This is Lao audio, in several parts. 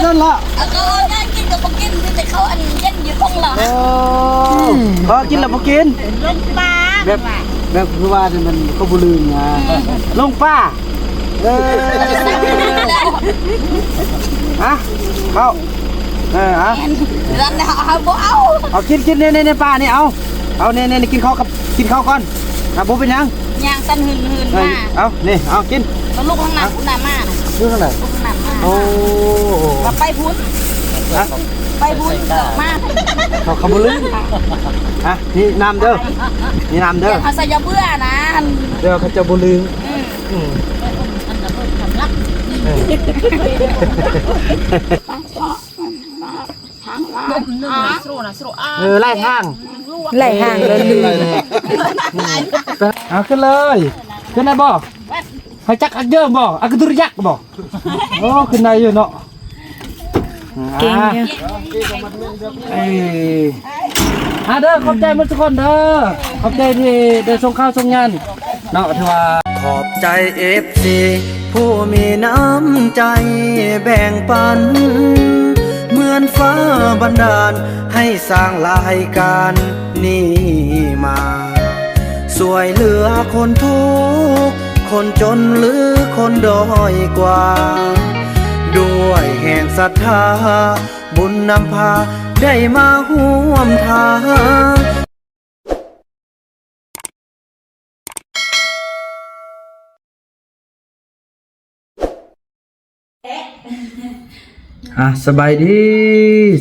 ນັ້ນລະ ເອົາ ເອົາຫຍັງກິນກໍບໍ່ກິນ ມີແຕ່ເຂົ້າອັນເຢັນຢູ່ທົ່ງລະ. ໂອ້ ເອີ ກິນແລ້ວບໍ່ກິນ ລົງປ່າ ແບບ ແບບຄືວ່ານີ້ມັນກໍບໍ່ລືມນະ ອືມ ລົງປ່າ. ເອີ ຮະ ເຂົ້າ ເອີ ຮະ ນັ້ນເຮົາບໍ່ເອົາ ເອົາ ກິນ ກິນ ນີ້ ນີ້ ປານີ້ ເອົາ ເອົາ ນີ້ ນີ້ ກິນເຂົ້າກັບ ກິນເຂົ້າກ່ອນ ອ່ະ ບໍ່ເປັນຫຍັງ ຍ່າງສັ່ນຫືນໆ ເອີ ມາ ເອົາ ນີ້ ເອົາ ກິນ ກໍລຸກທາງນັ້ນ ພຸ້ນນະ ມານະ ຢູ່ທາງໃດ ລຸກທາງນັ້ນມາ ໂອ້ ວ່າໄປພຸ້ນ ຮະ ໄປພຸ້ນ ມາ ເຂົາ ເຂົາບໍ່ລືມ ອ່ະ ນີ້ນ້ຳເດີ ນີ້ນ້ຳເດີ ເຂົາໃສ່ຢາເບື່ອນະ ດຽວເຂົາຈະບໍ່ລືມ ອືມ ອືມ ເອີ ເອີ ຫຼາຍທາງ ຫຼາຍທາງເລີຍລືມ ເອົາ ຂຶ້ນເລີຍ ຂຶ້ນໄດ້ບໍ່? ໃຫ້ຈັກອັກເຢີມບໍ່? ອັກດຸລະຍັກບໍ່? ໂອ້ ຂຶ້ນໄດ້ຢູ່ເນາະ ເກັ່ງຢູ່ ເອີ ອ່າເດີ ຂອບໃຈໝົດທຸກຄົນເດີ ຂອບໃຈທີ່ໄດ້ສົ່ງຂ່າວສົ່ງຫຍັງເນາະ ຖືວ່າ ຂອບໃຈເອັຟຊີຜູ້ມີນ້ຳໃຈແບ່ງປັນ ເໝືອນຟ້າບັນດານໃຫ້ສ້າງລາຍການນີ້ມາ ຊ່ວຍເຫຼືອຄົນທຸກ ຄົນຈົນ ຫຼື ຄົນດ້ອຍກວ່າ ດ້ວຍແຮງສັດທາ ບຸນນຳພາໄດ້ມາຮ່ວມທາງ. ອ່ະ ສະບາຍດີ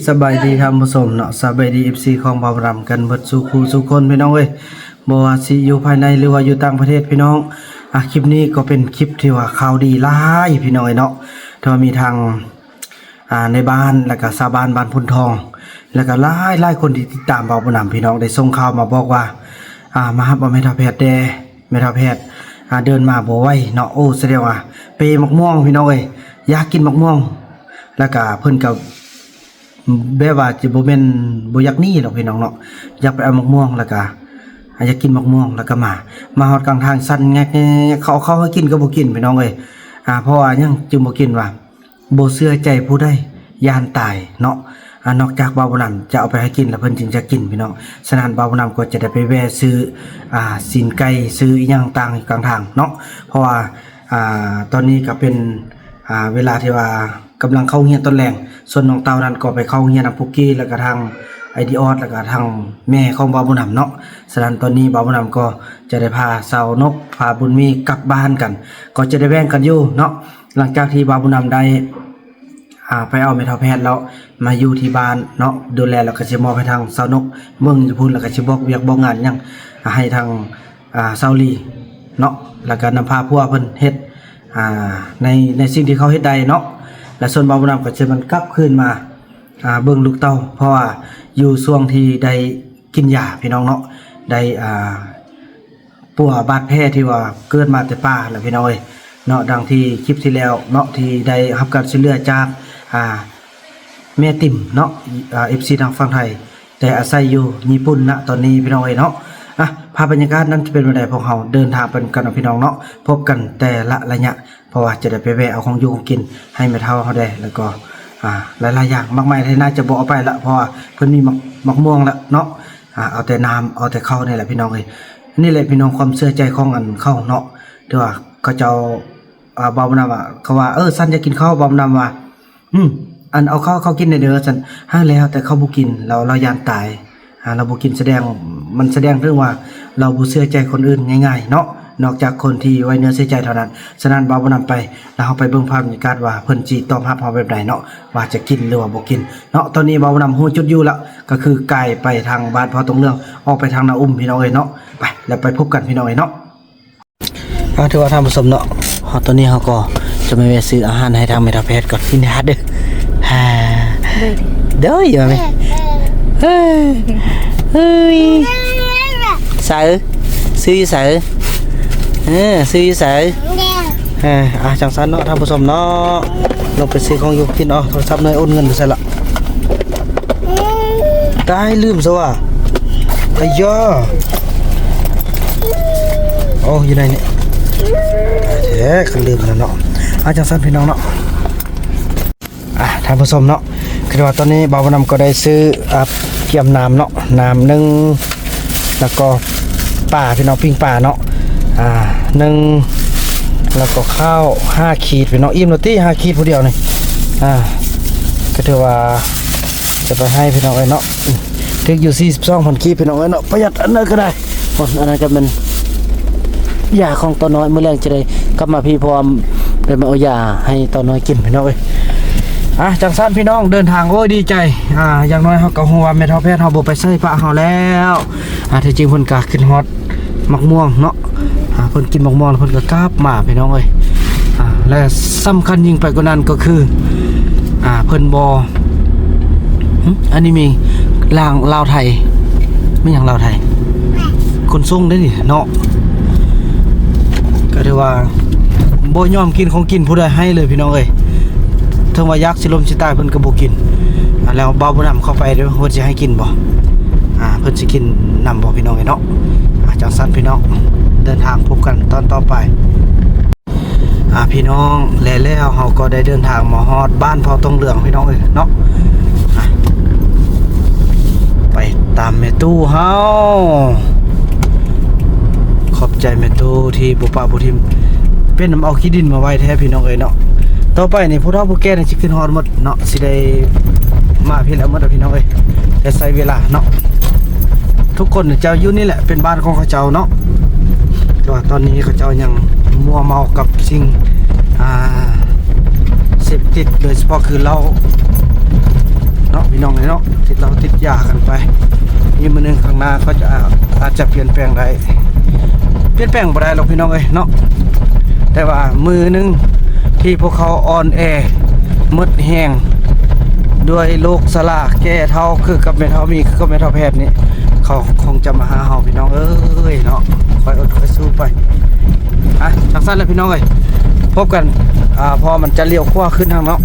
ສະບາຍດີທ່ານຜູ້ຊົມເນາະ ສະບາຍດີເອັຟຊີຂອງບ່າວດຳກັນເບິດສູ່ຄູ່ສູ່ຄົນພີ່ນ້ອງເອີຍ ບໍ່ວ່າຊິຢູ່ພາຍໃນ ຫຼືວ່າຢູ່ຕ່າງປະເທດພີ່ນ້ອງ. ອ່ະ ຄລິບນີ້ກໍເປັນຄລິບທີ່ວ່າຂ່າວດີຫຼາຍພີ່ນ້ອງເອີຍເນາະ ທີ່ວ່າມີທາງ ອ່າ ໃນບ້ານ ແລ້ວກະຊາວບ້ານບ້ານໂພນທອງ ແລ້ວກະຫຼາຍໆຄົນທີ່ຕິດຕາມບ່າວບຸນນຳ ພີ່ນ້ອງໄດ້ສົ່ງຂ່າວມາບອກວ່າ ອ່າ ມາຮັບເອົາແມ່ເຖົ້າແພດແດ່ ແມ່ເຖົ້າແພດ ອ່າ ເດີນມາບໍ່ໄຫວເນາະ. ໂອ້ ສະແດງວ່າເປໝາກມ່ວງພີ່ນ້ອງເອີຍ ຢາກກິນໝາກມ່ວງ ແລ້ວກະເພິ່ນກະແບບວ່າຈະບໍ່ແມ່ນບໍ່ຢາກໜີດອກພີ່ນ້ອງເນາະ ຢາກໄປເອົາໝາກມ່ວງ ແລ້ວກະ ອ່າ ຢາກກິນໝາກມ່ວງ ແລ້ວກະມາ ມາຮອດກາງທາງສັ່ນແງກໆ ເຂົາເອົາເຂົ້າໃຫ້ກິນກະບໍ່ກິນພີ່ນ້ອງເອີຍ. ອ່າ ເພາະວ່າຫຍັງຈຶ່ງບໍ່ກິນວະ? ບໍ່ເຊື່ອໃຈຜູ້ໃດ ຢ້ານຕາຍເນາະ. ອ່າ ນອກຈາກບ່າວບຸນນຳຈະເອົາໄປໃຫ້ກິນແລ້ວ ເພິ່ນຈຶ່ງຈະກິນພີ່ນ້ອງ. ສະນັ້ນ ບ່າວບຸນນຳກໍຈະໄດ້ໄປແວ່ຊື້ ອ່າ ຊີ້ນໄກ່ ຊື້ອີ່ຫຍັງຕ່າງຢູ່ກາງທາງເນາະ. ເພາະວ່າ ອ່າ ຕອນນີ້ກໍເປັນ ອ່າ ເວລາທີ່ວ່າກຳລັງເຂົ້າໂຮງຮຽນຕອນແລງ. ສ່ວນນ້ອງເຕົ້ານັ້ນກໍໄປເຂົ້າໂຮງຮຽນນຳປຸກກີ້ ແລ້ວກໍທາງໄອດີອອດ ແລ້ວກໍທາງແມ່ຂອງບ່າວບຸນນຳເນາະ. ສະນັ້ນ ຕອນນີ້ບ່າວບຸນນຳກໍຈະໄດ້ພາສາວນົກ ພາບຸນມີກັບບ້ານກັນ ກໍຈະໄດ້ແບ່ງກັນຢູ່ເນາະ. ຫຼັງຈາກທີ່ບ່າວບຸນນຳໄດ້ ອ່າ ໄປເອົາແມ່ເຖົ້າແພດແລ້ວ ມາຢູ່ທີ່ບ້ານເນາະ ດູແລ ແລ້ວກະຊິມອບໃຫ້ທາງສາວນົກເບິ່ງຢູ່ພຸ້ນ ແລ້ວກະຊິບອກວຽກບອກງານຫຍັງໃຫ້ທາງ ອ່າ ສາວລີເນາະ ແລ້ວກະນຳພາຜົວເພິ່ນເຮັດ ອ່າ ໃນ ໃນສິ່ງທີ່ເຂົາເຮັດໄດ້ເນາະ. ແລະ ສ່ວນບ່າວບຸນນຳກະຊິແມ່ນກັບຄືນມາ ອ່າ ເບິ່ງລູກເຕົ້າ ເພາະວ່າຢູ່ຊ່ວງທີ່ໄດ້ກິນຢາພີ່ນ້ອງເນາະ ໄດ້ ອ່າ ປົວບາດແຜທີ່ວ່າເກີດມາແຕ່ປ່າແຫຼະພີ່ນ້ອງເອີຍເນາະ. ດັ່ງທີ່ຄລິບທີ່ແລ້ວເນາະ ທີ່ໄດ້ຮັບການຊ່ວຍເຫຼືອຈາກ ອ່າ ແມ່ຕິ່ມເນາະ ອ່າ ເອັຟຊີທາງຝັ່ງໄທ ແຕ່ອາໄສຢູ່ຍີ່ປຸ່ນນະຕອນນີ້ພີ່ນ້ອງເອີຍເນາະ. ອ່ະ ພາບບັນຍາກາດນັ້ນຈະເປັນແນວໃດ ພວກເຮົາເດີນທາງໄປນຳກັນເນາະພີ່ນ້ອງເນາະ. ພົບກັນແຕ່ລະໄລຍະ ເພາະວ່າຈະໄດ້ໄປແວ່ເອົາຂອງຢູ່ຂອງກິນໃຫ້ແມ່ເຖົ້າເຮົາແດ່ ແລ້ວກໍ ອ່າ ຫຼາຍໆຢ່າງມາກມາຍ ທີ່ໜ້າຈະບໍ່ເອົາໄປລະ ເພາະວ່າເພິ່ນມີໝາກ ໝາກມ່ວງລະເນາະ. ອ່າ ເອົາແຕ່ນ້ຳ ເອົາແຕ່ເຂົ້ານີ້ແຫຼະພີ່ນ້ອງເອີຍ. ນີ້ແຫຼະພີ່ນ້ອງ ຄວາມເຊື່ອໃຈຂອງອັນເຂົາເນາະ ທີ່ວ່າເຂົາເຈົ້າ ອ່າ ບ່າວບຸນນຳວ່າ ເຂົາວ່າ ເອີ ສັນຢາກກິນເຂົ້າ ບ່າວບຸນນຳວ່າ ອືມ ອັນເອົາເຂົ້າເຂົາກິນແດ່ເດີ ສັນ ຫາແລ້ວແຕ່ເຂົາບໍ່ກິນ ລາວ ລາວຢ້ານຕາຍ ອ່າ ລາວບໍ່ກິນ ສະແດງ ມັນສະແດງເຖິງວ່າລາວບໍ່ເຊື່ອໃຈຄົນອື່ນງ່າຍໆເນາະ ນອກຈາກຄົນທີ່ໄວ້ເນື້ອເຊື່ອໃຈເທົ່ານັ້ນ. ສະນັ້ນ ບ່າວບຸນນຳໄປ ແລ້ວເຮົາໄປເບິ່ງພາບບັນຍາກາດວ່າເພິ່ນຊິຕອບຮັບເຮົາແບບໃດເນາະ ວ່າຈະກິນ ຫຼືວ່າບໍ່ກິນເນາະ. ຕອນນີ້ບ່າວບຸນນຳຮູ້ຈຸດຢູ່ລະ ກໍຄືກາຍໄປທາງບ້ານພໍ່ຕົງເຫຼືອງ ອອກໄປທາງນາອຸ້ມພີ່ນ້ອງເອີຍເນາະ. ໄປ ແລ້ວໄປພົບກັນພີ່ນ້ອງເອີຍເນາະ. ອ່າ ຖືວ່າທ່ານຜູ້ຊົມເນາະ ເຮົາ ຕອນນີ້ເຮົາກໍຈະມາແວ່ຊື້ອາຫານໃຫ້ທາງແມ່ເຖົ້າແພດກ່ອນ ກິນໃຫ້ຮັດເດີ. ໂດຍ ວ່າແມ່ ເອີຍ ໃສ ຊື້ຢູ່ໃສ? ເອີ ຊື້ຢູ່ໃສ? ເອີ ອ່າ ຈັ່ງຊັ້ນເນາະທ່ານຜູ້ຊົມເນາະ ລົງໄປຊື້ຂອງຢູ່ກິນ. ເອົາ ໂທລະສັບນ້ອຍໂອນເງິນໄປໃສລະ? ຕາຍ ລືມຊະວ່າ ອາຢາ ໂອ້ ຢູ່ໃນນີ້ ຕາຍແທ້ ຄັນລືມແລ້ວເນາະ. ອ່າ ຈັ່ງຊັ້ນພີ່ນ້ອງເນາະ ອ່າ ຖ້ ທ່ານຜູ້ຊົມເນາະ ຄືວ່າຕອນນີ້ບ່າວບຸນນຳກໍໄດ້ຊື້ ອ່າ ກຽມນ້ຳເນາະ ນ້ຳໜຶ່ງ ແລ້ວກໍປາ ພີ່ນ້ອງ ປີ້ງປາເນາະ ອ່າ ໜຶ່ງ ແລ້ວກໍເຂົ້າຫ້າຂີດ ພີ່ນ້ອງ ອີ່ມແລ້ວຕິ ຫ້າຂີດຜູ້ດຽວນີ້ ອ່າ ກໍຖືວ່າຈະໄປໃຫ້ ພີ່ນ້ອງເອີຍເນາະ ອືມ ຖືກຢູ່ສີ່ສິບສອງພັນກີບ ພີ່ນ້ອງເອີຍເນາະ ປະຢັດອັນໃດກໍໄດ້. ໂອ້ ອັນນັ້ນກໍແມ່ນຢາຂອງຕົວນ້ອຍ ມື້ແລງຈະໄດ້ກັບມາພີ້ ເພາະວ່າໄດ້ມາເອົາຢາໃຫ້ຕົວນ້ອຍກິນ ພີ່ນ້ອງເອີຍ. ອ່າ ຈັ່ງຊັ້ນພີ່ນ້ອງ ເດີນທາງ ໂອ້ຍ ດີໃຈ ອ່າ ຢ່າງໜ້ອຍເຮົາກໍຮູ້ວ່າແມ່ເຖົ້າແພດເຮົາບໍ່ໄປໃສ່ປະເຮົາແລ້ວ. ອ່າ ທີ່ຈິງເພິ່ນກໍຄິດຮອດໝາກມ່ວງເນາະ ອ່າ ເພິ່ນກິນໝາກມ່ວງແລ້ວເພິ່ນກໍກັບມາ ພີ່ນ້ອງເອີຍ. ອ່າ ແລະ ສຳຄັນຍິ່ງໄປກວ່ານັ້ນກໍຄື ອ່າ ເພິ່ນບໍ່ ຫຶ ອັນນີ້ມີລາງ ລາວໄທ ມີຫຍັງລາວໄທ ຂົນສົ່ງເດ້ນີ້ເນາະ ກໍຖືວ່າບໍ່ຍອມກິນຂອງກິນຜູ້ໃດໃຫ້ເລີຍ ພີ່ນ້ອງເອີຍ. ເຖິງວ່າຢາກຊິລົ້ມຊິຕາຍເພິ່ນກໍບໍ່ກິນ. ອ່າ ແລ້ວບ່າວບຸນນຳເຂົ້າໄປເດີ້ ເພິ່ນຊິໃຫ້ກິນບໍ່ ອ່າ ເພິ່ນຊິກິນນຳບໍ່ ພີ່ນ້ອງເອີຍເນາະ. ອ່າ ຈັ່ງຊັ້ນພີ່ນ້ອງ ເດີນທາງພົບກັນຕອນຕໍ່ໄປ. ອ່າ ພີ່ນ້ອງ ແລະ ແລ້ວເຮົາກໍໄດ້ເດີນທາງມາຮອດບ້ານເຜົ່າຕົງເຫຼືອງ ພີ່ນ້ອງເອີຍເນາະ. ອ່າ ໄປຕາມແມ່ຕູ້ເຮົາ ຂອບໃຈແມ່ຕູ້ທີ່ບໍ່ປະບໍ່ຖິ້ມ ເປັນນຳເອົາຂີ້ດິນມາໄວ້ແທ້ ພີ່ນ້ອງເອີຍເນາະ. ຕໍ່ໄປນີ້ຜູ້ເຖົ້າຜູ້ແກ່ນີ້ຊິຂຶ້ນຮອດໝົດເນາະ ຊິໄດ້ມາພີ້ແລ້ວໝົດ ພີ່ນ້ອງເອີຍ ແຕ່ໃຊ້ເວລາເນາະ. ທຸກຄົນເຈົ້າຢູ່ນີ້ແຫຼະ ເປັນບ້ານຂອງເຂົາເຈົ້າເນາະ ແຕ່ວ່າຕອນນີ້ເຂົາເຈົ້າຍັງມົວເມົາກັບສິ່ງ ອ່າ ເສບຕິດ ໂດຍສະເພາະຄືເຫຼົ້າເນາະ ພີ່ນ້ອງເອີຍເນາະ ຕິດເຫຼົ້າຕິດຢາກັນໄປ. ມີມື້ໜຶ່ງຂ້າງໜ້າເຂົາຈະ ອາດຈະປ່ຽນແປງໄດ້ ປ່ຽນແປງບໍ່ໄດ້ດອກ ພີ່ນ້ອງເອີຍເນາະ. ແຕ່ວ່າມື້ໜຶ່ງທີ່ພວກເຂົາອ່ອນແອ ໝົດແຮງ ດ້ວຍໂລກຊະລາແກ່ເຖົ້າ ຄືກັບແມ່ເຖົ້າມີ ຄືກັບແມ່ເຖົ້າແພດນີ້ ເຂົາຄົງຈະມາຫາເຮົາ ພີ່ນ້ອງເອີຍເນາະ. ຄ່ອຍອົດຄ່ອຍສູ້ໄປ. ອ່ະ ຈັ່ງຊັ້ນແຫຼະ ພີ່ນ້ອງເອີຍ ພົບກັນ ອ່າ ເພາະວ່າມັນຈະລ້ຽວຂວາຂຶ້ນທາງເນາະ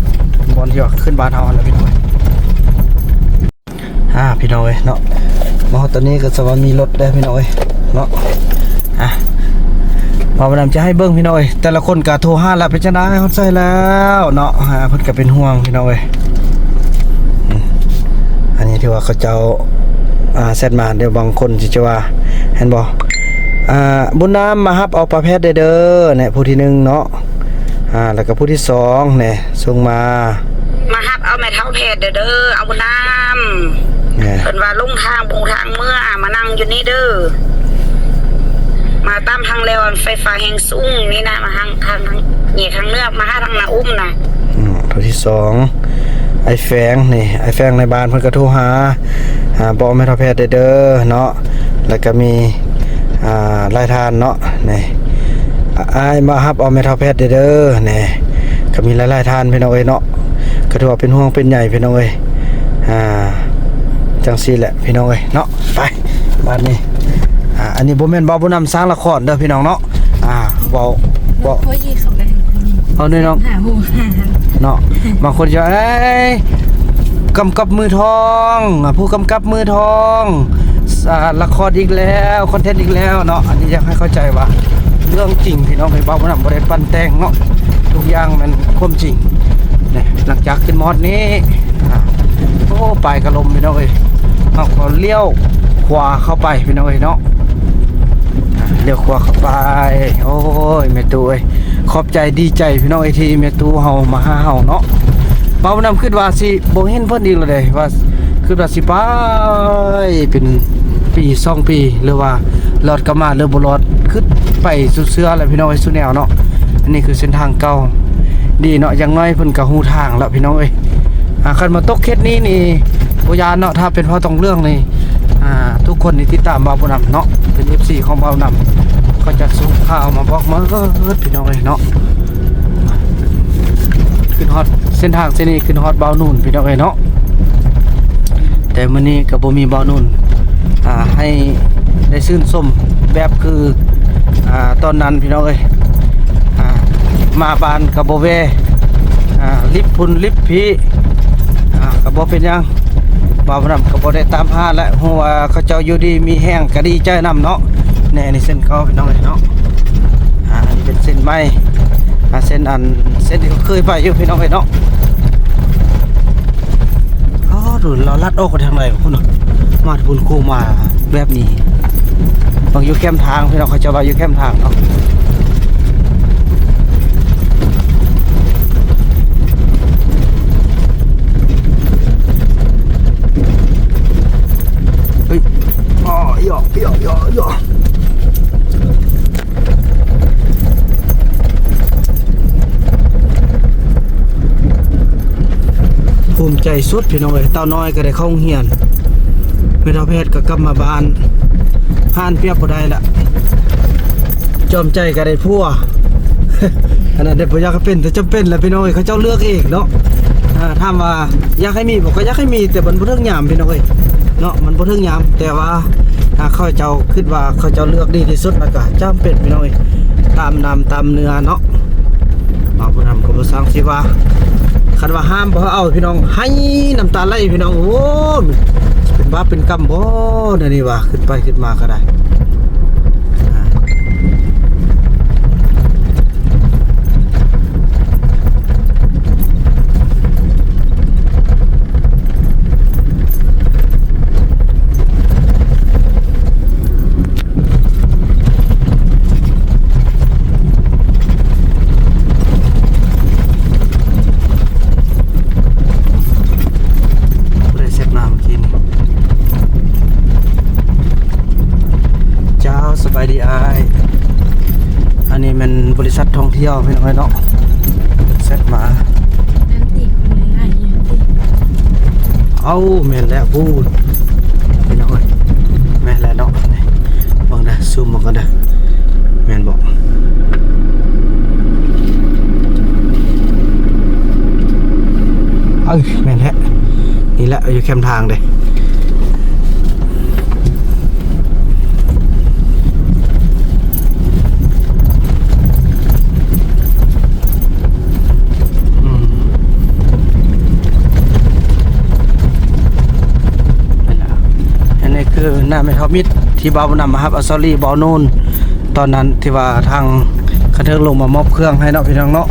ບ່ອນທີ່ວ່າຂຶ້ນບ້ານເຮົາຫັ້ນແຫຼະ ພີ່ນ້ອງເອີຍ. ອ່າ ພີ່ນ້ອງເອີຍເນາະ ມາຮອດຕອນນີ້ກໍສະວ່າມີລົດແລ້ວ ພີ່ນ້ອງເອີຍເນາະ. ອ່າ ບ່າວບຸນນຳຈະໃຫ້ເບິ່ງ ພີ່ນ້ອງເອີຍ ແຕ່ລະຄົນກໍໂທຫາແລ້ວ ເປັນຈັ່ງໃດ ຮອດໃສແລ້ວເນາະ. ອ່າ ເພິ່ນກໍເປັນຫ່ວງ ພີ່ນ້ອງເອີຍ. ອືມ ອັນນີ້ຖືວ່າເຂົາເຈົ້າ ອ່າ ແຊັດມາ ດຽວບາງຄົນຊິຈະວ່າ ເຫັນບໍ່ ອ່າ ບຸນນຳມາຮັບເອົາປາແພດໄດ້ເດີ ແນະ ຜູ້ທີໜຶ່ງເນາະ. ອ່າ ແລ້ວກໍຜູ້ທີສອງແນະ ສົ່ງມາ ມາຮັບເອົາແມ່ເຖົ້າແພດເດີ ເດີ ເອົາບຸນນຳ ເພິ່ນວ່າລົງທາງບຸງທາງເມືອ ມານັ່ງຢູ່ນີ້ເດີ ມາຕາມທາງແລວໄຟຟ້າແຮງສູງນີ້ນະ ມາທາງ ທາງ ທາງແຍກທາງເໜືອ ມາຫາທາງນາອຸ້ມນະ. ອືມ ຜູ້ທີສອງ ອ້າຍແຟງນີ້ ອ້າຍແຟງໃນບ້ານເພິ່ນກໍໂທຫາ ອ່າ ບອກແມ່ເຖົ້າແພດເດີເນາະ. ແລ້ວກໍມີ ອ່າ ຫຼາຍທ່ານເນາະ ນີ້ ອ້າຍມາຮັບເອົາແມ່ເຖົ້າແພດເດີ ນີ້ ກໍມີຫຼາຍໆທ່ານ ພີ່ນ້ອງເອີຍເນາະ. ກໍຖືວ່າເປັນຫ່ວງເປັນໃຍ ພີ່ນ້ອງເອີຍ ອ່າ ຈັ່ງຊີ້ແຫຼະ ພີ່ນ້ອງເອີຍເນາະ. ໄປ ບາດນີ້ ອ່າ ອັນນີ້ບໍ່ແມ່ນເວົ້າຜູ້ນຳສ້າງລະຄອນເດີ ພີ່ນ້ອງເນາະ. ອ່າ ເວົ້າ ເວົ້າ ໂອ້ຍ ເຂົາກໍ ເອົາເດີນ້ອງ ຫາຫູຫາເນາະ. ບາງຄົນຈະ ເອີຍ ກຳກັບມືທອງ ອ່າ ຜູ້ກຳກັບມືທອງ ອ່າ ລະຄອນອີກແລ້ວ ຄອນເທັນອີກແລ້ວເນາະ. ອັນນີ້ຢາກໃຫ້ເຂົ້າໃຈວ່າເລື່ອງຈິງ ພີ່ນ້ອງເອີຍ ເວົ້ານຳ ບໍ່ໄດ້ປັ້ນແຕ່ງເນາະ ທຸກຢ່າງແມ່ນຄວາມຈິງ. ນີ້ ຫຼັງຈາກຂຶ້ນມາຮອດນີ້ ອ່າ ໂອ້ ປາຍກະລົມ ພີ່ນ້ອງເອີຍ ເຮົາກໍລ້ຽວຂວາເຂົ້າໄປ ພີ່ນ້ອງເອີຍເນາະ. ອ່າ ລ້ຽວຂວາເຂົ້າໄປ. ໂອ້ຍ ແມ່ຕູ້ເອີຍ ຂອບໃຈ ດີໃຈ ພີ່ນ້ອງເອີຍ ທີ່ແມ່ຕູ້ເຮົາມາຫາເຮົາເນາະ. ເວົ້ານຳ ຄິດວ່າຊິບໍ່ເຫັນເພິ່ນອີກແລ້ວເດ້ ວ່າ ຄິດວ່າຊິໄປເປັນປີສອງປີ ຫຼືວ່າລອດກັບມາ ຫຼືບໍ່ລອດ ຄິດໄປສຸດເຊື່ອແລ້ວ ພີ່ນ້ອງເອີຍ ສຸແນວເນາະ. ອັນນີ້ຄືເສັ້ນທາງເກົ່າ ດີເນາະ ຢ່າງໜ້ອຍເພິ່ນກໍຮູ້ທາງແລ້ວ ພີ່ນ້ອງເອີຍ. ອ່າ ຄັນມາຕົກເຂດນີ້ນີ້ບໍ່ຢ້ານເນາະ ຖ້າເປັນເຜົ່າຕອງເຫຼືອງນີ້ ອ່າ ທຸກຄົນນີ້ຕິດຕາມບ່າວຜູ້ນຳເນາະ ເປັນເອັຟຊີຂອງບ່າວນຳ ເຂົາຈະສົ່ງຂ່າວມາບອກໝົດ ພີ່ນ້ອງເອີຍເນາະ. ຂຶ້ນຮອດເສັ້ນທາງເສັ້ນນີ້ ຂຶ້ນຮອດບ່າວນູນ ພີ່ນ້ອງເອີຍເນາະ. ແຕ່ມື້ນີ້ກໍບໍ່ມີບ່າວນູນ ອ່າ ໃຫ້ໄດ້ຊື່ນຊົມແບບຄື ອ່າ ຕອນນັ້ນ ພີ່ນ້ອງເອີຍ. ອ່າ ມາບ້ານກໍບໍ່ແວ່ ອ່າ ລິບພຸ້ນລິບພີ້ ອ່າ ກໍບໍ່ເປັນຫຍັງ ບ່າວນຳກໍບໍ່ໄດ້ຕາມຫາແຫຼະ ຮູ້ວ່າເຂົາເຈົ້າຢູ່ດີມີແຮງກໍດີໃຈນຳເນາະ. ແນ່ ນີ້ເສັ້ນເກົ່າ ພີ່ນ້ອງເອີຍເນາະ. ອ່າ ອັນນີ້ເປັນເສັ້ນໃໝ່ ອ່າ ເສັ້ນອັນ ເສັ້ນທີ່ເຄີຍໄປຢູ່ ພີ່ນ້ອງເອີຍເນາະ. ລາວລັດອອກໄປທາງໃດພຸ້ນນະ? ມາພຸ້ນໂຄ້ງມາແບບນີ້ ຕ້ອງຢູ່ແຄມທາງ ພີ່ນ້ອງ ເຂົາເຈົ້າວ່າຢູ່ແຄມທາງເນາະ. ເຮີ້ຍ ອໍ ເຍາະ ເຍາະ ເຍາະ ເຍາະ. ພູມໃຈສຸດພີ່ນ້ອງເອີຍ ເຕົ້ານ້ອຍກໍໄດ້ເຂົ້າໂຮງຮຽນ ແມ່ເຖົ້າແພດກໍກັບມາບ້ານ ຮ້ານປຽກບໍ່ໄດ້ລະ ຈອມໃຈກໍໄດ້ຜົວ ອັນນັ້ນເດ້ ບໍ່ຢາກໃຫ້ເປັນ ແຕ່ຈຳເປັນລະພີ່ນ້ອງເອີຍ ເຂົາເຈົ້າເລືອກເອງເນາະ. ອ່າ ຖາມວ່າຢາກໃຫ້ມີບໍ່ ກໍຢາກໃຫ້ມີ ແຕ່ມັນບໍ່ເຖິງຍາມພີ່ນ້ອງເອີຍເນາະ ມັນບໍ່ເຖິງຍາມ ແຕ່ວ່າ ຖ້າເຂົາເຈົ້າຄິດວ່າເຂົາເຈົ້າເລືອກດີທີ່ສຸດ ແລ້ວກໍຈຳເປັນພີ່ນ້ອງເອີຍ ຕາມນ້ຳຕາມເນື້ອເນາະ. ບ່າວບຸນທຳກໍບໍ່ຊ່າງຊິວ່າ ຄັນວ່າຫ້າມບໍ່ໃຫ້ເອົາພີ່ນ້ອງ ໄຫ້ນ້ຳຕາໄຫຼພີ່ນ້ອງ ໂອ້ຍ ເປັນບາບເປັນກຳບໍ່ ແນວນີ້ວ່າ ຄິດໄປຄິດມາກໍໄດ້. ຜູ້ໃດແຊັດມາເມື່ອກີ້ນີ້? ເຈົ້າ ສະບາຍດີອ້າຍ ອັນນີ້ແມ່ນບໍລິສັດທ່ອງທ່ຽວພີ່ນ້ອງເອີຍເນາະ ແຊັດມາ ອັນຕິດຄົນຫຼາຍໆຢູ່ຕິ ເອົ້າ ແມ່ນແລ້ວພຸ້ນ ພີ່ນ້ອງເອີຍ ແມ່ນແລ້ວເນາະ ເບິ່ງເດີ ຊູມເບິ່ງກ່ອນເດີ ແມ່ນບໍ່? ເອີ ແມ່ນແທ້ ນີ້ແຫຼະ ຢູ່ແຄມທາງເດ້. ອືມ ອັນນີ້ຄືໜ້າແມ່ເຖົ້າມິດ ທີ່ບ່າວບຸນນຳມາຮັບເອົາສາລີ ບ່າວນູນ ຕອນນັ້ນທີ່ວ່າທາງຄັນເທິງລົງມາມອບເຄື່ອງໃຫ້ເນາະ ພີ່ນ້ອງເນາະ.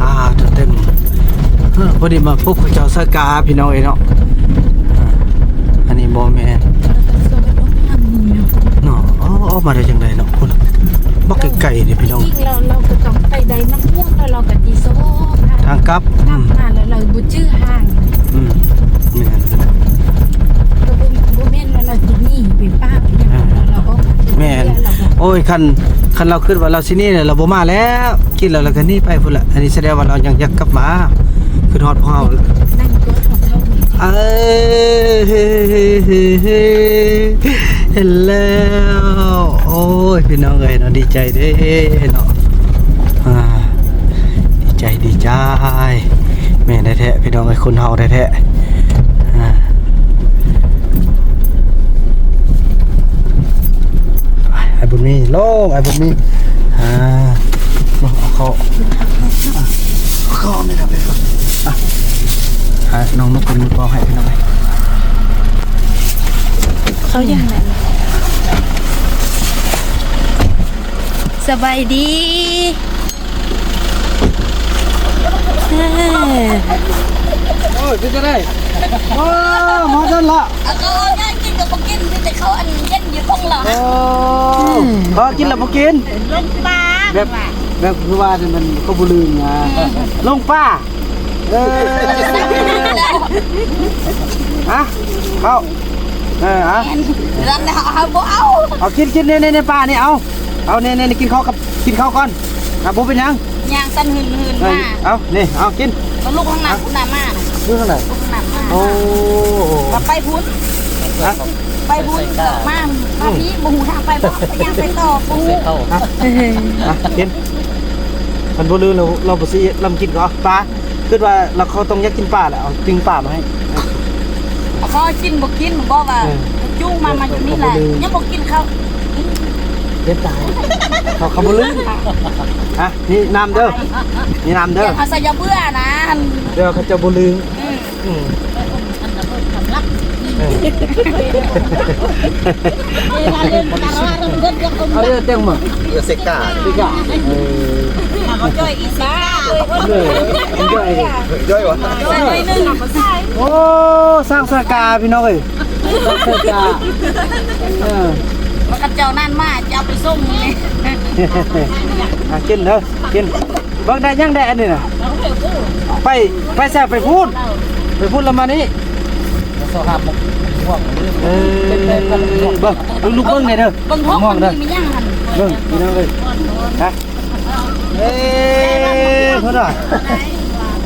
ອ່າ ເຕັມ ເອີ ພໍດີມາພົບເຂົາເຈົ້າໃສ່ກາ ພີ່ນ້ອງເອີຍເນາະ. ອ່າ ອັນນີ້ບໍ່ແມ່ນເນາະ ອໍ ອອກມາໄດ້ຈັ່ງໃດເນາະ ພຸ້ນ ບັກໄກໆນີ້ພີ່ນ້ອງ. ຈິງໆ ລາວ ລາວກໍຕ້ອງໄປໄດ້ນ້ຳມ່ວງ ແລ້ວລາວກໍຊິຊອກທາງກັບ ກັບມາ ອືມ ແລ້ວລາວບໍ່ຈື່ທາງ. ອືມ ແມ່ນ ກໍບໍ່ ບໍ່ແມ່ນວ່າລາວຊິໜີໄປປາບຫຍັງ ອ່າ ລາວອອກມາ ແມ່ນ ແລ້ວລາວກໍ ໂອ້ຍ ຄັນ ຄັນລາວຄິດວ່າລາວຊິໜີແລ້ວ ລາວບໍ່ມາແລ້ວ ກິນແລ້ວ ລາວກໍໜີໄປພຸ້ນລະ. ອັນນີ້ສະແດງວ່າລາວຍັງຢາກກັບມາ ຄືຮອດພວກເຮົາ ເອີ ເຫັນແລ້ວ ໂອ້ຍ ພີ່ນ້ອງເອີຍເນາະ ດີໃຈເດ້ເນາະ ອ່າ ດີໃຈ ດີໃຈ ແມ່ນແທ້ໆ ພີ່ນ້ອງເອີຍ ຄົນເຮົາແທ້ໆ ອ່າ ອ້າຍບຸນມີ ລົງ ອ້າຍບຸນມີ ອ່າ ລົງ ເອົາເຂົ້າ ເອົາເຂົ້ານີ້ລະໄປກ່ອນ ອ່ະ ໃຫ້ນ້ອງນົກເປັນມືເປົ່າໃຫ້ ພີ່ນ້ອງເອີຍ ເຂົ້າຢ່າງນັ້ນ. ສະບາຍດີ ເອີ ໂອ້ຍ ເປັນຈັ່ງໃດ? ໂອ້ ມາດົນລະ ເອົາເຂົ້າເອົາຫຍັງກິນກໍບໍ່ກິນ ມີແຕ່ເຂົ້າອັນເຢັນຢູ່ທົ່ງລະ ໂອ້ ອືມ ເອີ ກິນແລ້ວບໍ່ກິນ ລົງປ່າ ແບບ ແບບຄືວ່ານີ້ມັນກໍບໍ່ລືມນະ ອືມ ລົງປ່າ ເອີ ຮະ ເຂົ້າ ເອີ ເອົາ ແມ່ນ ເຮືອນເຮົາ ເຮົາບໍ່ເອົາ ເອົາ ກິນ ກິນ ນີ້ ນີ້ ນີ້ ປານີ້ ເອົາ ເອົາ ນີ້ ນີ້ ກິນເຂົ້າກັບ ກິນເຂົ້າກ່ອນ ອ່ະ ບໍ່ເປັນຫຍັງ ຍ່າງສັ່ນຫືນໆ ເອີ ມາ ເອົາ ນີ້ ເອົາ ກິນ ກໍລຸກທາງນັ້ນ ພຸ້ນນະ ມານະ ຢູ່ທາງໃດ ລຸກທາງນັ້ນ ມາ ໂອ້ ວ່າໄປພຸ້ນ ຮະ ໄປພຸ້ນ ມາ ມາພີ້ ບໍ່ຮູ້ທາງໄປບໍ່ ໄປຍ່າງໄປຕໍ່ ບໍ່ຮູ້ ອ່ະ ກິນ ຄັນບໍ່ລືມ ລາວ ລາວບໍ່ຊິລຳກິນກໍ ປາ ຄິດວ່າລາວ ເຂົາຕ້ອງຢາກກິນປາແຫຼະ ເອົາປີ້ງປາມາໃຫ້ ເຂົາກິນບໍ່ກິນ ບອກວ່າ ເອີ ຈູງມາ ມາຢູ່ນີ້ແຫຼະ ຍັງບໍ່ກິນເຂົ້າ. ເຮັດຕາຍ ເຂົາ ເຂົາບໍ່ລືມ. ອ່ະ ນີ້ນ້ຳເດີ ນີ້ນ້ຳເດີ. ເອົາໃສ່ຢາເບື່ອນະ ເດີ ເຂົາເຈົ້າບໍ່ລືມ. ອືມ ອືມ ເອີ ເອົາເດີ ແຕງມາ ເອີ ເຊກາ ເຊກາ ເອີ ເຂົາຈ່ອຍອີກ ເອີ ເອີ ເອີ ໂອ້ ສ້າງສະກາ ພີ່ນ້ອງເອີຍ. ເອີ ວ່າເຂົາເຈົ້ານັ້ນມາ ຈະເອົາໄປສົ່ງນີ້. ອ່ະ ກິນເດີ ກິນ. ເບິ່ງໄດ້ຫຍັງໄດ້ອັນນີ້ນະ. ໄປ ໄປໃສ ໄປພຸ້ນ ໄປພຸ້ນແລ້ວມານີ້. ເອີ ເບິ່ງ ລູກເບິ່ງແດ່ເດີ ເບິ່ງຫ້ອງມັນມີຫຍັງຫັ້ນ ເບິ່ງ ພີ່ນ້ອງເອີຍ ຮະ. ເອີ ເພິ່ນວ່າ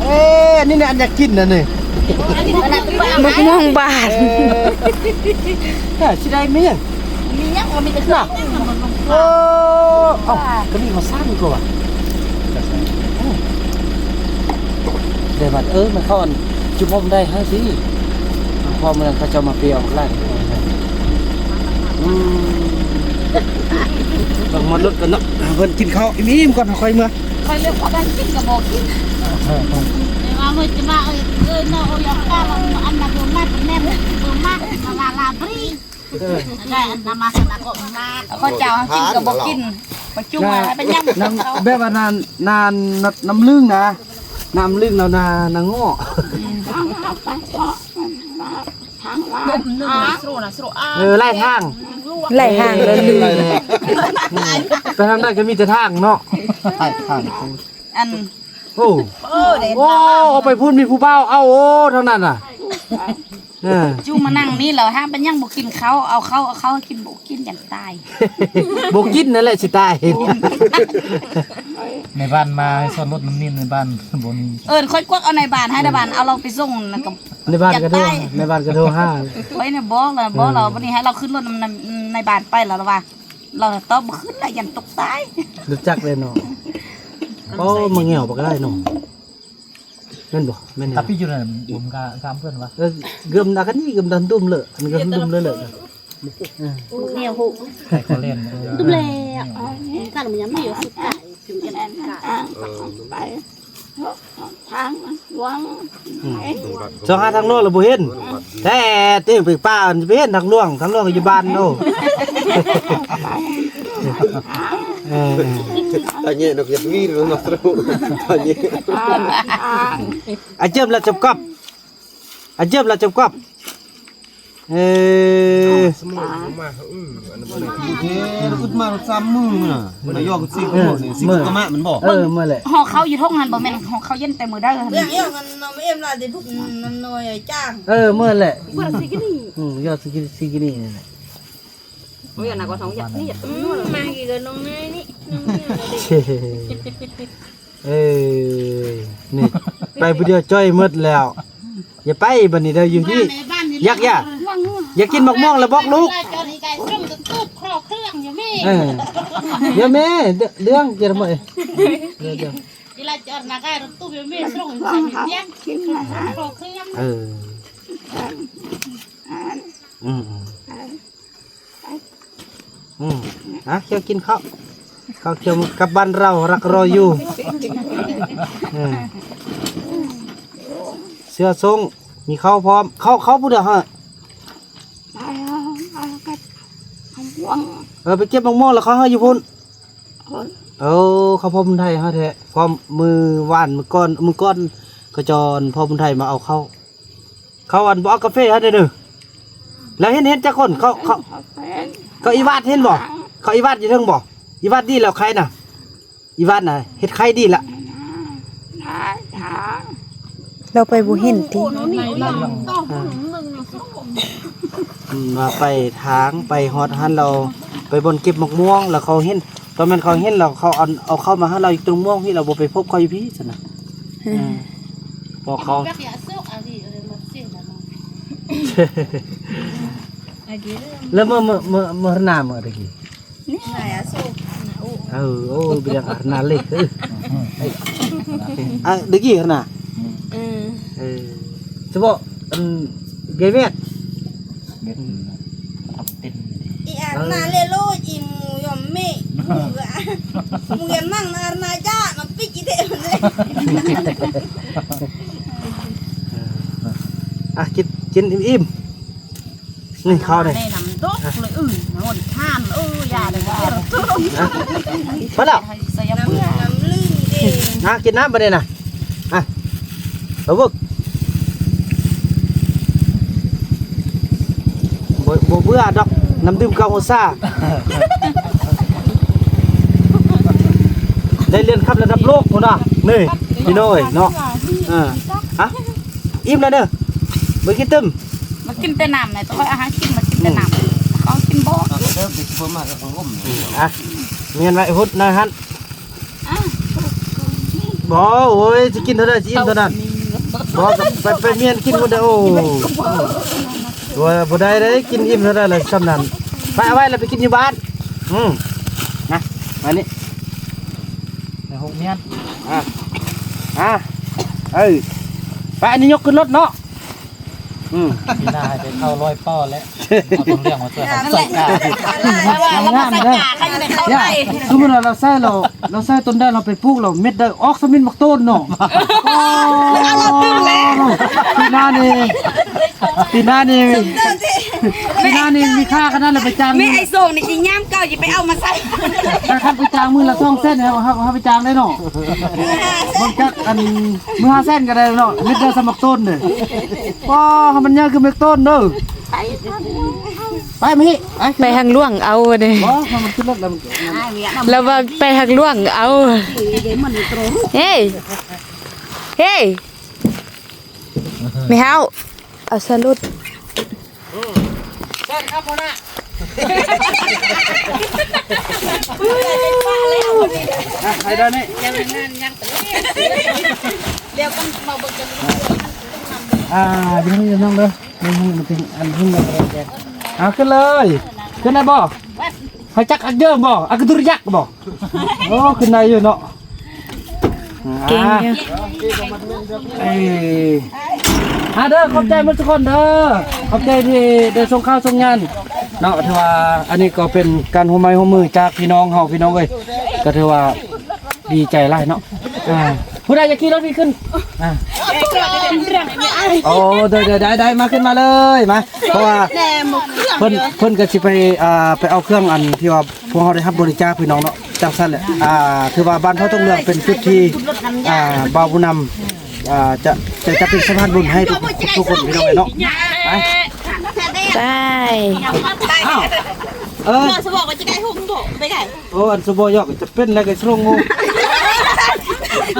ເອີ ນີ້ແຫຼະອັນຢາກກິນອັນນີ້ ບັກມ່ວງບານ. ເອີ ຊິໄດ້ມີຫຍັງ ມີຫຍັງ ມີແຕ່ເຄື່ອງປຸງ. ໂອ້ ເອົ້າ ກະມີເຂົ້າສານອີກວ່າ ໄດ້ບັດ. ເອີ ມັນເຂົ້າອັນຈຸ່ມອົມໄດ້ຫັ້ນຕິ ພໍມື້ນັ້ນເຂົາເຈົ້າມາເປເອົາຫຼາຍ. ອືມ ຕ້ອງມາລົດກັນເນາະ ເພິ່ນກິນເຂົ້າອີ່ມໆກ່ອນ ຄ່ອຍເມືອ. ຂ້ອຍເລືອກບໍ່ໄດ້ ກິນກໍບໍ່ກິນ. ແຕ່ວ່າເມື່ອຈະມາ ເອີຍ ເອີຍ ເນາະ ໂອຍ ອອກກາ ອັນນັ້ນບໍ່ມັກແມ່ນບໍ່ມັກ ລາລາບຣີ ເອີ ໄດ້ອັນນຳມາສະນະກໍມາ. ເຂົາເຈົ້າກິນກໍບໍ່ກິນ ປະຈຸມວ່າເປັນຫຍັງ. ແບບວ່ານ້ຳ ນ້ຳ ນ້ຳລຶ້ງນະ ນ້ຳລຶ້ງແລ້ວນາ ນາເງາະ. ເອີ ຫຼາຍທາງ ຫຼາຍທາງເລີຍ ໄປທາງໃດກໍມີແຕ່ທາງເນາະ ທາງ ທາງ. ອັນ ໂອ້ ໂອ້ ເອົາໄປພຸ້ນມີຜູ້ບ່າວເອົາ ໂອ້ ທາງນັ້ນນະ. ເອີ ຈຸມານັ່ງນີ້ແລ້ວ ຫາເປັນຫຍັງບໍ່ກິນເຂົ້າ ເອົາເຂົ້າ ເອົາເຂົ້າໃຫ້ກິນ ບໍ່ກິນ ຢ້ານຕາຍ. ບໍ່ກິນນັ້ນແຫຼະຊິຕາຍ. ໃນບ້ານມາໃຫ້ຊ້ອນລົດນ້ຳນີ້ ໃນບ້ານບໍ່ມີ. ເອີ້ນຂ້ອຍກວັກເອົາໃນບ້ານ ໃຫ້ໃນບ້ານເອົາລາວໄປສົ່ງ ແລ້ວກໍໃນບ້ານກໍໂທ ໃນບ້ານກໍໂທຫາ. ຂ້ອຍນະ ບໍ່ລະ ບໍ່ລະ ບັດນີ້ໃຫ້ລາວຂຶ້ນລົດນຳ ນຳໃນບ້ານໄປ ລາວວ່າ ລາວຕອບບໍ່ຂຶ້ນລະ ຢ້ານຕົກຕາຍ. ຮູ້ຈັກເລີຍເນາະ. ໂອ້ ມາແງວບັກຫຼາຍເນາະ. ແມ່ນບໍ່? ແມ່ນແລ້ວ ຕາປີຢູ່ນັ້ນ ບຸມກະສາມເພື່ອນວະ. ເອີ ເກືອບໜ້າກັນນີ້ ເກືອບດັນຕຸ້ມເລີ ອັນນີ້ກໍຕຸ້ມເລີ ເອີ ແນວໂຫ ໃຫ້ເຂົາເລ່ນ ຕຸ້ມແລ້ວ ກັນມັນຍັງມີຢູ່ສຸດກາຍ ຈຸມກັນ ເອີ ໄປທາງລວງ. ອືມ ຊອກຫາທາງລວງແລ້ວບໍ່ເຫັນ ແທ້ເຕັມໄປປ່າ ມັນຊິໄປເຫັນທາງລວງ ທາງລວງຢູ່ບ້ານໂນ. ເອີ Tanya nak ya duit lu mas terus. Tanya. ອາເຈີມລະຈົບກັບ ອາເຈີມລະຈົບກັບ. ເອີ ສະໝອງມາ ອື ອັນນັ້ນບໍ່ໄດ້ ເອີ ອຸດມາສາມມື້ນະ ມັນຍອມຊິງ ເອີ ຊິງກະມະມັນບໍ່. ເອີ ເມື່ອແຫຼະ ຫໍ່ເຂົ້າຢູ່ທົ່ງຫັ້ນ ບໍ່ແມ່ນຫໍ່ເຂົ້າເຢັນແຕ່ມື້ໃດຫັ້ນ ເລື່ອງຍອງກັນເນາະ ເອັມລາໄດ້ພຸກນຳໜ່ອຍຈ້າງ. ເອີ ເມື່ອແຫຼະ ອື ຍອດຊິກິນ ຊິກິນນີ້ແຫຼະ. ໂອ້ຍ ອັນນັ້ນກໍທ້ອງຢາກເນຍ ອືມ ມາອີກແລ້ວນ້ອງນາຍນີ້ ນ້ອງເນຍ. ເອີ ນີ້ ໄປຜູ້ດຽວຈ້ອຍໝົດແລ້ວ. ຢ່າໄປບັດນີ້ເດີ ຢູ່ນີ້ ຢາກ ຢາກ ຢາກກິນໝາກມ່ວງແລ້ວບອກລູກ. ເອີ ດຽວແມ່ ເລື່ອງ ເອີ ເອີ ອືມ ອືມ ອືມ ອ່ະ ເຈົ້າກິນເຂົ້າ ເຂົ້າ ເຈົ້າກັບບ້ານເຮົາ ຮັກລໍຢູ່. ເອີ ເສື້ອໂສ້ງ ມີເຂົ້າພ້ອມ ເຂົ້າ ເຂົ້າຜູ້ດຽວເຮົາ. ເອີ ໄປເກັບໝາກມ່ວງແລ້ວເຂົ້າໃຫ້ຢູ່ພຸ້ນ. ເອີ ເຂົ້າພໍ່ບຸນໄທເຮົາແທ້ ພ້ອມມື້ວານ ມື້ກ່ອນ ມື້ກ່ອນ ຂະຈອນພໍ່ບຸນໄທມາເອົາເຂົ້າ. ເຂົາອັນບໍ່ເອົາກາເຟໃຫ້ເດີ. ແລ້ວເຫັນ ເຫັນຈັກຄົນ ເຂົາ ເຂົາ ເຂົາອີວາດເຫັນບໍ່? ເຂົາອີວາດຢູ່ເທິງບໍ່? ອີວາດດີແລ້ວໄຄນະ ອີວາດນະ ເຮັດໄຄດີລະ. ລາວໄປບໍ່ເຫັນຕິ ອືມ ວ່າໄປທາງ ໄປຮອດຫັ້ນ ລາວໄປບ່ອນເກັບໝາກມ່ວງ ແລ້ວເຂົາເຫັນ ຕອນແມ່ນເຂົາເຫັນແລ້ວ ເຂົາເອົາ ເອົາເຂົ້າມາໃຫ້ລາວຢູ່ຕົ້ນມ່ວງພີ້ ລາວບໍ່ໄປພົບເຂົາຢູ່ພີ້ຊັ້ນນະ. ອືມ ເອີ ພໍເຂົາ ແລ້ວເມື່ອ ເມື່ອ ເມື່ອ ເມື່ອຫາໜ້າເມື່ອຕະກີ້ ນີ້ ເອີ ໂອ້ ເປັນຫຍັງຫາໜ້າເລັກ ເອີ ອ່ະ ຕະກີ້ຫາໜ້າ ເອີ ເອີ ສະເພາະ ອັນ ເກແວດ ເປັນ ອີອານາເລໂລ ອີໝູຢອມເມ Mungkin mang narna aja, mapik ide. ອ່ະ ກິນ ກິນອີ່ມໆ ນີ້ເຂົ້ານີ້ ນ້ຳຕົກເລີຍ ອື ນ້ຳທານ ເອີ ຢ່າເດີ ພໍແລ້ວ ນ້ຳ ນ້ຳລຶ້ງເດ້ ອ່ະ ກິນນ້ຳບາດນີ້ນະ ອ່ະ ເອົາເວີກ ບໍ່ ບໍ່ເບື່ອດອກ ນ້ຳດື່ມເກົ້າໂຮຊາ ໄດ້ເລື່ອນຄັບລະດັບໂລກພຸ້ນນະ ນີ້ ພີ່ນ້ອງເອີຍເນາະ ເອີ ອ່ະ ອີ່ມແລ້ວເດີ ບໍ່ກິນຕື່ມ ມາກິນແຕ່ນ້ຳນະ ຂ້ອຍເອົາຫາກິນ ມາກິນແຕ່ນ້ຳ ເຂົາກິນບໍ່ ອ່ະ ແມ່ນໄວ້ພຸ້ນນະຫັ້ນ ບໍ່ ໂອ້ຍ ຊິກິນເທົ່າໃດ ຊິອີ່ມເທົ່ານັ້ນ ບໍ່ ໄປ ໄປມ້ຽນກິນໝົດເດີ ໂອ້ ບໍ່ ບໍ່ໄດ້ເດ້ ກິນອີ່ມເທົ່າໃດລະ ສ່ຳນັ້ນ ໄປ ເອົາໄວ້ລະໄປກິນຢູ່ບ້ານ ອືມ ນະ ມານີ້ ໃນໂຮງຮຽນ ອ່າ ອ່າ ເອີ ໄປ ອັນນີ້ຍົກຂຶ້ນລົດເນາະ ອືມ ປີໜ້າໃຫ້ໄປເຂົ້າຮ້ອຍເປົ້າແລ້ວ ເອົາຕົວເລື່ອງມາຊ່ວຍເຮົາໃສ່ກາ ງາມເດີ ສົມມຸດວ່າເຮົາໃສ່ ເຮົາໃສ່ຕົ້ນໄດ້ ເຮົາໄປປູກ ເຮົາເມັດໄດ້ອອກສະມິດໝາກໂຕນເນາະ ເອົາລະຕື່ມແລ້ວ ປີໜ້ານີ້ ປີໜ້ານີ້ ປີໜ້ານີ້ມີຄ່າຂະໜາດລະໄປຈ້າງ ແມ່ໄອ້ໂຊງນີ້ຊິຍາມເກົ່າຊິໄປເອົາມາໃສ່ ຖ້າຄັນໄປຈ້າງມື້ລະສອງແສນ ເຮົາ ເຮົາ ເຮົາໄປຈ້າງໄດ້ເນາະ ເບິ່ງຈັກອັນ ມື້ຫ້າແສນກໍໄດ້ເນາະ ເມັດໄດ້ສຳບັກຕົ້ນເດ້ ປ້າ ໃຫ້ມັນໃຫຍ່ຄືໝາກຕົ້ນເດີ ໄປ ໄປມາພີ້ ໄປ ໄປທາງຫຼວງເອົາເດ້ ບໍ່ ໃຫ້ມັນຂຶ້ນລົດແລ້ວມັນ ລະວ່າໄປທາງຫຼວງເອົາ ເຮີ້ຍ ເຮີ້ຍ ແມ່ເຮົາ ເອົາໃສ່ລົດ ເຊີນຄັບຫົວໜ້າ ອ່ະ ໄປເດີນີ້ ດຽວກັນມາເບິ່ງກັນ ອ່າ ດຽວນີ້ນ້ອງເດີ ນີ້ມັນເປັນອັນຫຶ້ງແລ້ວ ອ່າ ຂຶ້ນເລີຍ ຂຶ້ນໄດ້ບໍ່? ຮູ້ຈັກອັກເດີບໍ່? ອັກດຸລະຍັກບໍ່? ໂອ້ ຂຶ້ນໄດ້ຢູ່ເນາະ ເກັ່ງຢູ່ ເອີ ອ່າເດີ ຂອບໃຈໝົດທຸກຄົນເດີ ຂອບໃຈທີ່ໄດ້ສົ່ງຂ່າວສົ່ງຍານເນາະ ຖືວ່າອັນນີ້ກໍເປັນການຮ່ວມໄມ້ຮ່ວມມືຈາກພີ່ນ້ອງເຮົາ ພີ່ນ້ອງເອີຍ ກໍຖືວ່າດີໃຈຫຼາຍເນາະ ອ່າ ຜູ້ໃດຢາກຂີ່ລົດນີ້ຂຶ້ນ ອ່າ ໂອ້ ໂດຍ ໂດຍ ໄດ້ ໄດ້ ມາ ຂຶ້ນມາເລີຍ ມາ ເພາະວ່າເພິ່ນ ເພິ່ນກໍຊິໄປ ອ່າ ໄປເອົາເຄື່ອງອັນທີ່ວ່າ ພວກເຮົາໄດ້ຮັບບໍລິຈາກພີ່ນ້ອງເນາະ ຈັ່ງຊັ້ນແຫຼະ ອ່າ ຖືວ່າບ້ານເຜົ່າຕົງເຫຼືອງເປັນຈຸດທີ່ ອ່າ ບ່າວບຸນນຳ ອ່າ ຈະ ຈະ ຈະເປັນສະພານບຸນໃຫ້ທຸກ ທຸກຄົນພີ່ນ້ອງເນາະ ໄປ ໄປ ອ້າວ ເອີ ສະບອກວ່າຈະໄດ້ຫຸ້ມບໍ່ ໄປໄດ້ ໂອ້ ອັນສະບອກຢອກຈະເປັນແລ້ວກໍສະລົງໂມ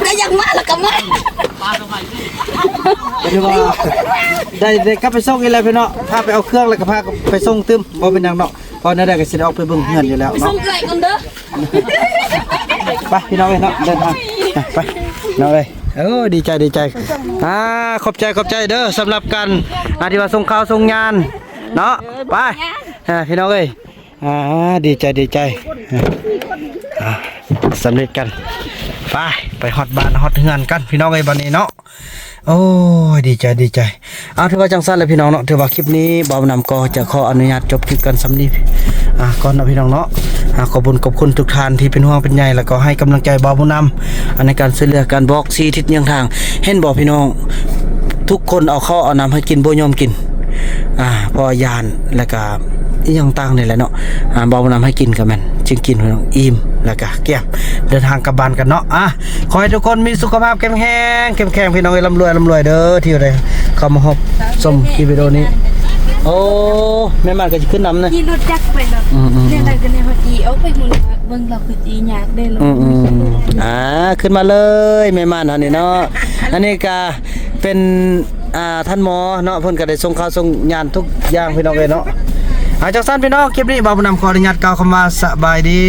ໄດ້ຍັງມາແລ້ວກໍມາ ກໍຖືວ່າໄດ້ ໄດ້ກັບໄປສົ່ງອີກແລ້ວພີ່ນ້ອງ ພາໄປເອົາເຄື່ອງແລ້ວກໍພາໄປສົ່ງຕື່ມ ບໍ່ເປັນຫຍັງເນາະ ເພາະແນວໃດກໍຊິໄດ້ອອກໄປເບິ່ງເຮືອນຢູ່ແລ້ວເນາະ ໄປພີ່ນ້ອງເອີຍເນາະ ເດີນທາງ ໄປພີ່ນ້ອງເອີຍ ໂອ້ ດີໃຈ ດີໃຈ ອ່າ ຂອບໃຈ ຂອບໃຈເດີ ສຳລັບການ ອ່າ ທີ່ວ່າສົ່ງຂ່າວສົ່ງຍານເນາະ ໄປ ອ່າ ພີ່ນ້ອງເອີຍ ອ່າ ດີໃຈ ດີໃຈ ອ່າ ສຳເລັດກັນ ໄປ ໄປຮອດບ້ານຮອດເຮືອນກັນ ພີ່ນ້ອງເອີຍ ບັດນີ້ເນາະ ໂອ້ຍ ດີໃຈ ດີໃຈ ເອົາ ຖືວ່າຈັ່ງຊັ້ນແຫຼະພີ່ນ້ອງເນາະ ຖືວ່າຄລິບນີ້ບ່າວບຸນນຳກໍຈະຂໍອະນຸຍາດຈົບຄລິບກັນສ່ຳນີ້ ອ່າ ກ່ອນເນາະພີ່ນ້ອງເນາະ ອ່າ ຂອບຄຸນ ຂອບຄຸນທຸກທ່ານທີ່ເປັນຫ່ວງເປັນໃຍ ແລ້ວກໍໃຫ້ກຳລັງໃຈບ່າວບຸນນຳ ອັນໃນການຊ່ວຍເຫຼືອການບອກຊີ້ທິດຍ່າງທາງ ເຫັນບໍ່ພີ່ນ້ອງ ທຸກຄົນເອົາເຂົ້າເອົານ້ຳໃຫ້ກິນບໍ່ຍອມກິນ ອ່າ ເພາະວ່າຢ້ານ ແລ້ວກໍອີ່ຫຍັງຕ່າງນີ້ແຫຼະເນາະ ອ່າ ບ່າວບຸນນຳໃຫ້ກິນກໍແມ່ນຈຶ່ງກິນ ພີ່ນ້ອງ ອີ່ມ ແລ້ວກໍ ກຽມ ເດີນທາງກັບບ້ານກັນເນາະ ອ່ະ ຂໍໃຫ້ທຸກຄົນມີສຸຂະພາບເຂັ້ມແຮງ ເຂັ້ມແຂງ ພີ່ນ້ອງເອີຍ ລ່ຳລວຍ ລ່ຳລວຍເດີ ທີ່ໄດ້ເຂົ້າມາຮັບຊົມຄລິບວິດີໂອນີ້ ໂອ້ ແມ່ໝັ້ນກໍຊິຂຶ້ນນຳນະ ຂີ່ລົດຈັກໄປເນາະ ອືມໆໆ ແນວໃດກໍແນວເຮົາຂີ່ອອກໄປໝູ່ເບິ່ງລາວຄືຊິຍາກເດ້ ອືມໆ ອ່າ ຂຶ້ນມາເລີຍ ແມ່ໝັ້ນເຮົານີ້ເນາະ ອັນນີ້ກໍເປັນ ອ່າ ທ່ານໝໍເນາະ ເພິ່ນກໍໄດ້ສົ່ງຂ່າວສົ່ງຍານທຸກຢ່າງ ພີ່ນ້ອງເອີຍເນາະ ອ່າ ຈັ່ງຊັ້ນ ພີ່ນ້ອງ ຄລິບນີ້ບ່າວບຸນນຳຂໍອະນຸຍາດກ່າວຄຳວ່າສະບາຍດີ.